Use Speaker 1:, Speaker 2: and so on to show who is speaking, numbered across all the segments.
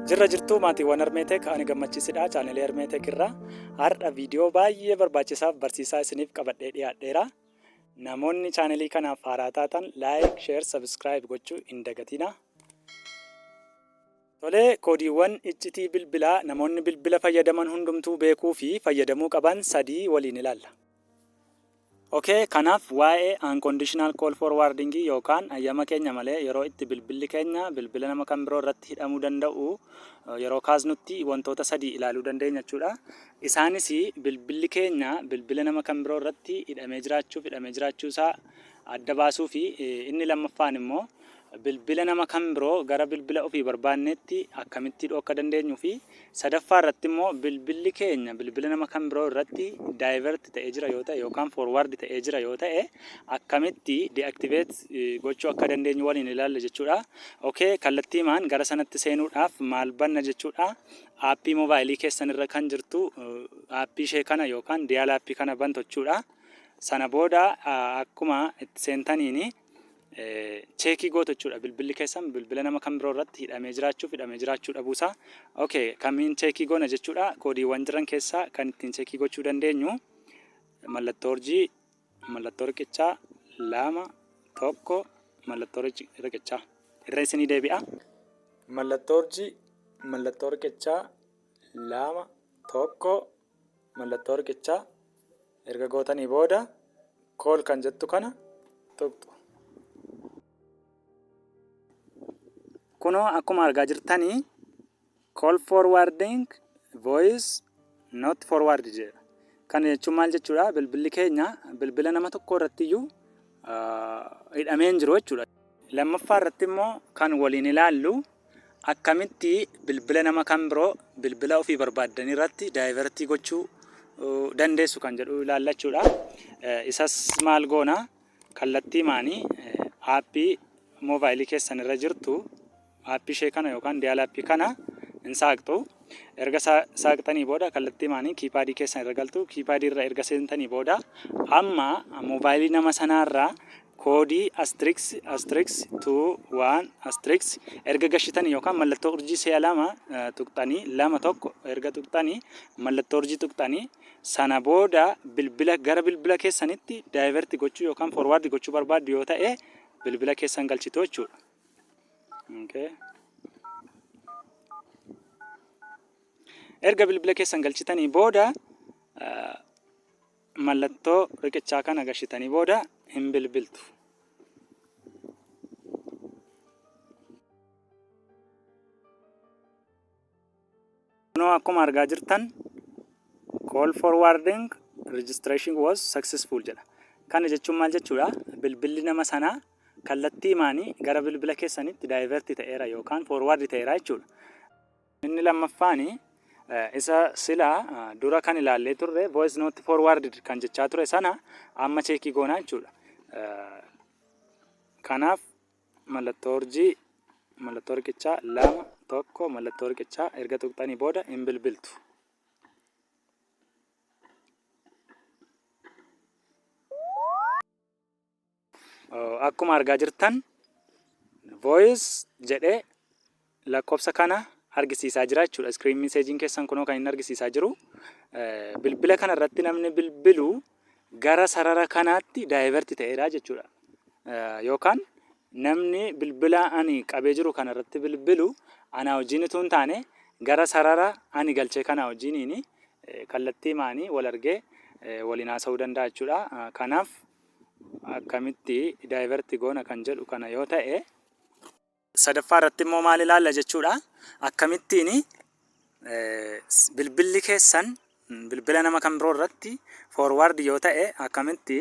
Speaker 1: Jirra jirtuu maatiiwwan Harmeetek, ani Gammachiisidha chaanelii Harmeetek irraa. Har'a viidiyoo baay'ee barbaachisaaf barsiisaa isiniif qabadhee dhiyaadheera. Namoonni chaanelii kanaaf haaraa taatan like, share, subscribe gochuu hin dagatinaa. Tolee, koodiiwwan iccitii bilbilaa namoonni bilbila fayyadaman hundumtuu beekuu fi fayyadamuu qaban sadii waliin ilaalla. Ok, kanaaf waa'ee unconditional call forwarding yookaan hayyama keenya malee yeroo itti bilbilli keenya bilbila nama kan biroo irratti hidhamuu danda'u yeroo kaasnutti wantoota sadii ilaaluu dandeenya jechuudha. Isaanis bilbilli keenya bilbila nama kan biroo irratti hidhamee jiraachuuf hidhamee jiraachuu isaa adda baasuu fi inni lammaffaan immoo bilbila nama kan biroo gara bilbila ofii barbaanneetti akkamitti hidhuu akka dandeenyuu fi sadaffaa irratti immoo bilbilli keenya bilbila nama kan biroo irratti divert ta'ee jira yoo ta'e yookaan forward ta'ee jira yoo ta'e akkamitti deactivate gochuu akka dandeenyu waliin ilaalla jechuudha. Okay, kallattiimaan gara sanatti seenuudhaaf maal banna jechuudha. Aappii moobaayilii keessan irra kan jirtu aappii ishee kana yookaan diyaal aappii kana bantu jechuudha. Sana booda akkuma itti seentaniini cheekii gootu jechuudha. Bilbilli keessan bilbila nama kan biroo irratti hidhamee jiraachuuf hidhamee jiraachuu dhabuusaa. Okay, kamiin cheekii goona jechuudha. Koodiiwwan jiran keessaa kan ittiin cheekii gochuu dandeenyu mallattoo urjii, mallattoo riqichaa, 2, 1, mallattoo riqichaa. Irra isinii deebi'a. Mallattoo urjii, mallattoo riqichaa, 2, 1, mallattoo riqichaa erga gootanii booda call kan jettu kana tuqxu. Kunoo akkuma argaa jirtanii call forwarding voice not forward jedha. Kana jechuun maal jechuudha? Bilbilli keenya bilbila nama tokko irratti iyyuu hidhamee hin jiru jechuudha. Lammaffaa irratti immoo kan waliin ilaallu Akkamitti bilbila nama kan biroo bilbila ofii barbaaddanii irratti daayivartii gochuu dandeessu kan jedhu ilaalla jechuudha. Isas maal goona kallattii maanii aappii moobaayilii keessan irra jirtu aappii ishee kana yookaan diyaal aappii kana hin saaqxu. Erga saaqxanii booda kallattii maanii kiipaadii keessan irra galtu. Kiipaadii irra erga seentanii booda amma moobaayilii nama sanaarraa Koodii asterisk asterisk 2 1 asterisk erga gashitanii yookaan mallattoo urjii si'a lama tuqxanii 2 1 erga tuqxanii mallattoo urjii tuqxanii sana booda bilbila gara bilbila keessanitti divert gochuu yookaan forward gochuu barbaaddu yoo ta'e bilbila keessan galchitu jechuudha. Okay. Erga bilbila keessan galchitanii booda Mallattoo riqichaa kana gashitanii booda hin bilbiltu. Kunoo akkuma argaa jirtan call forwarding registration was successful jedha. Kana jechuun maal jechuudha? Bilbilli nama sanaa kallattii maanii gara bilbila keessanitti divert ta'eera yookaan forward ta'eera jechuudha. Inni lammaffaan isa sila dura kan ilaallee turre voice not forwarded kan jechaa ture sana amma cheekii goonaa jechuudha. Kanaaf mallattoo urjii mallattoo riqichaa 2 1 mallattoo riqichaa erga tuqxanii booda hin bilbiltu. Akkuma argaa jirtan voice jedhee lakkoofsa kana argisiisaa jira jechuudha. Screen message keessan kunoo kan inni argisiisaa jiru. Bilbila kana irratti namni bilbilu gara sarara kanaatti divert ta'eera jechuudha. Yookaan namni bilbila ani qabee jiru kana irratti bilbilu anaa wajjin utuu hin taane gara sarara ani galchee kana wajjiniin kallattii maanii wal argee waliin haasa'uu danda'a jechuudha. Kanaaf akkamitti divert goona kan jedhu kana yoo ta'e. Sadaffaa irratti immoo maal ilaalla jechuudha. Akkamittiin bilbilli keessan bilbila nama kan biroo irratti forward yoo ta'e akkamitti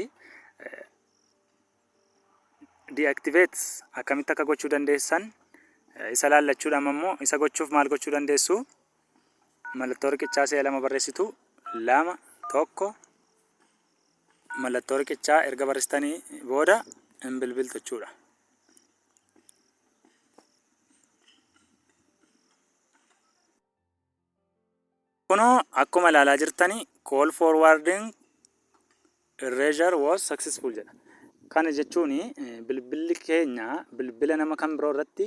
Speaker 1: deactivate akkamitti akka gochuu dandeessan isa ilaallachuudha. Amma immoo isa gochuuf maal gochuu dandeessu? Mallattoo riqichaa si'a lama barreessitu 2 1 mallattoo riqichaa erga barreessitanii booda hin bilbiltu jechuudha. Kunoo akkuma ilaalaa jirtani call forwarding erasure was successful jedha. Kana jechuun bilbilli keenya bilbila nama kan biroo irratti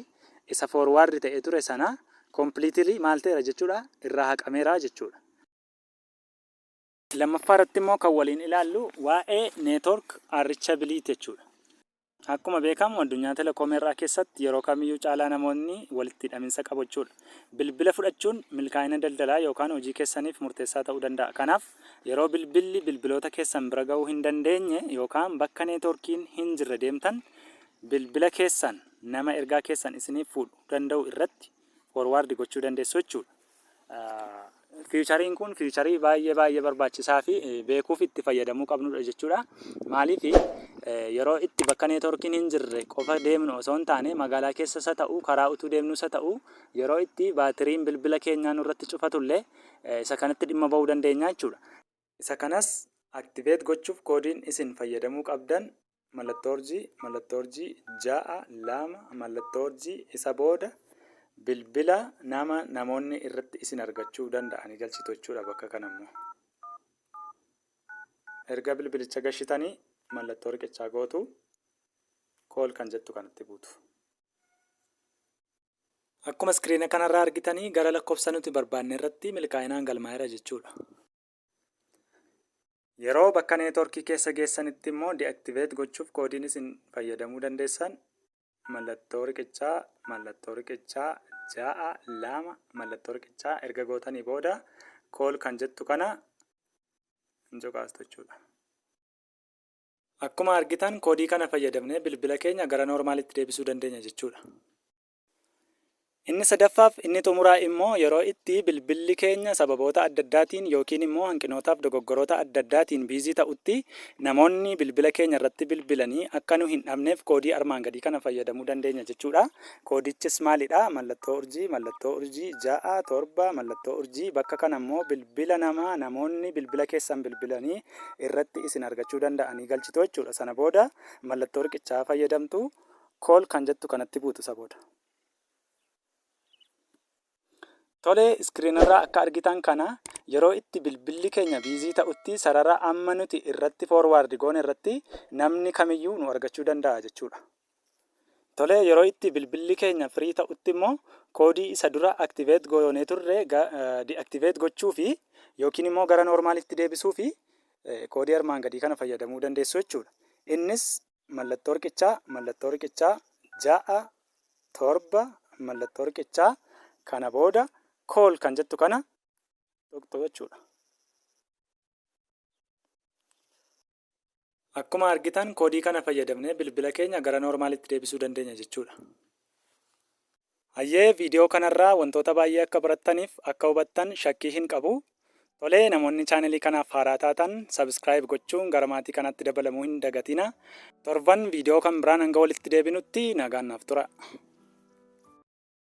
Speaker 1: isa forward ta'ee ture sana Completely maal ta'eera jechuudha? Irraa haqameera jechuudha. Lammaffaa irratti immoo kan waliin ilaallu waa'ee network unreachability jechuudha. Akkuma beekamu, addunyaa telekoomii irraa keessatti yeroo kamiyyuu caalaa namoonni walitti hidhaminsa qabu jechuudha. Bilbila fudhachuun milkaa'ina daldalaa yookaan hojii keessaniif murteessaa ta'uu danda'a. Kanaaf, yeroo bilbilli bilbiloota keessan bira ga'uu hin dandeenye yookaan bakka neetworkiin hin jirre deemtan, bilbila keessan nama ergaa keessan isiniif fuudhuu danda'u irratti forward gochuu dandeessu jechuudha. Featureiin kun feature baay'ee baay'ee barbaachisaa fi beekuuf itti fayyadamuu qabnudha jechuudha. Maaliif, yeroo itti bakka neetworkiin hin jirre qofa deemnu osoo hin taane, magaalaa keessas haa ta'u, karaa utuu deemnus haa ta'u, yeroo itti baatiriin bilbila keenyaa nurratti cufatullee isa kanatti dhimma ba'uu dandeenya jechuudha. Isa kanas activate gochuuf koodiin isin fayyadamuu qabdan mallattoo urjii, mallattoo urjii, 6, 2, mallattoo urjii, isa booda bilbila nama namoonni irratti isin argachuu danda'anii galchitu jechuudha bakka kanammoo. Erga bilbilicha gashitanii mallattoo riqichaa gootu, call kan jettu kanatti buutu. Akkuma iskiriina kanarraa argitanii, gara lakkoofsa nuti barbaanne irratti milkaa'inaan galmaa'eera jechuudha. Yeroo bakka neetworkii keessa geessanitti immoo deactivate gochuuf koodiin isin fayyadamuu dandeessan mallattoo riqichaa, mallattoo riqichaa, 6, 2, mallattoo riqichaa erga gootanii booda call kan jettu kana hin cuqaastu jechuudha. Akkuma argitan, koodii kana fayyadamnee bilbila keenya gara normalitti deebisuu dandeenya jechuudha. Inni sadaffaaf inni xumuraa immoo yeroo itti bilbilli keenya sababoota adda addaatiin yookiin immoo hanqinootaaf dogoggoroota adda addaatiin busy ta'utti, namoonni bilbila keenya irratti bilbilanii akka nu hin dhabneef koodii armaan gadii kana fayyadamuu dandeenya jechuudha. Koodichis maalidha? Mallattoo urjii, mallattoo urjii, 6, 7, mallattoo urjii, bakka kana immoo bilbila namaa namoonni bilbila keessan bilbilanii irratti isin argachuu danda'anii galchitu jechuudha. Sana booda mallattoo riqichaa fayyadamtu, call kan jettu kanatti buutu isa booda. Tole, iskiriinarraa akka argitan kana, yeroo itti bilbilli keenya busy ta'utti sarara amma nuti irratti forward goone irratti namni kamiyyuu nu argachuu danda'a jechuudha. Tole, yeroo itti bilbilli keenya free ta'utti immoo koodii isa dura activate goonee turre deactivate gochuu fi yookiin immoo gara normalitti deebisuu fi koodii armaan gadii kana fayyadamuu dandeessu jechuudha. Innis mallattoo riqichaa, mallattoo riqichaa, 6, 7, mallattoo riqichaa, kana booda call kan jettu kana tuqxu jechuudha. Akkuma argitan, koodii kana fayyadamnee bilbila keenya gara normalitti deebisuu dandeenya jechuudha. Hayyee, viidiyoo kanarraa wantoota baay'ee akka barattaniif akka hubattan shakkii hin qabu. Tolee, namoonni chaanelii kanaaf haaraa taatan subscribe gochuun gara maatii kanaatti dabalamuu hin dagatina. Torban viidiyoo kan biraan hanga walitti deebinutti nagaan naaf tura.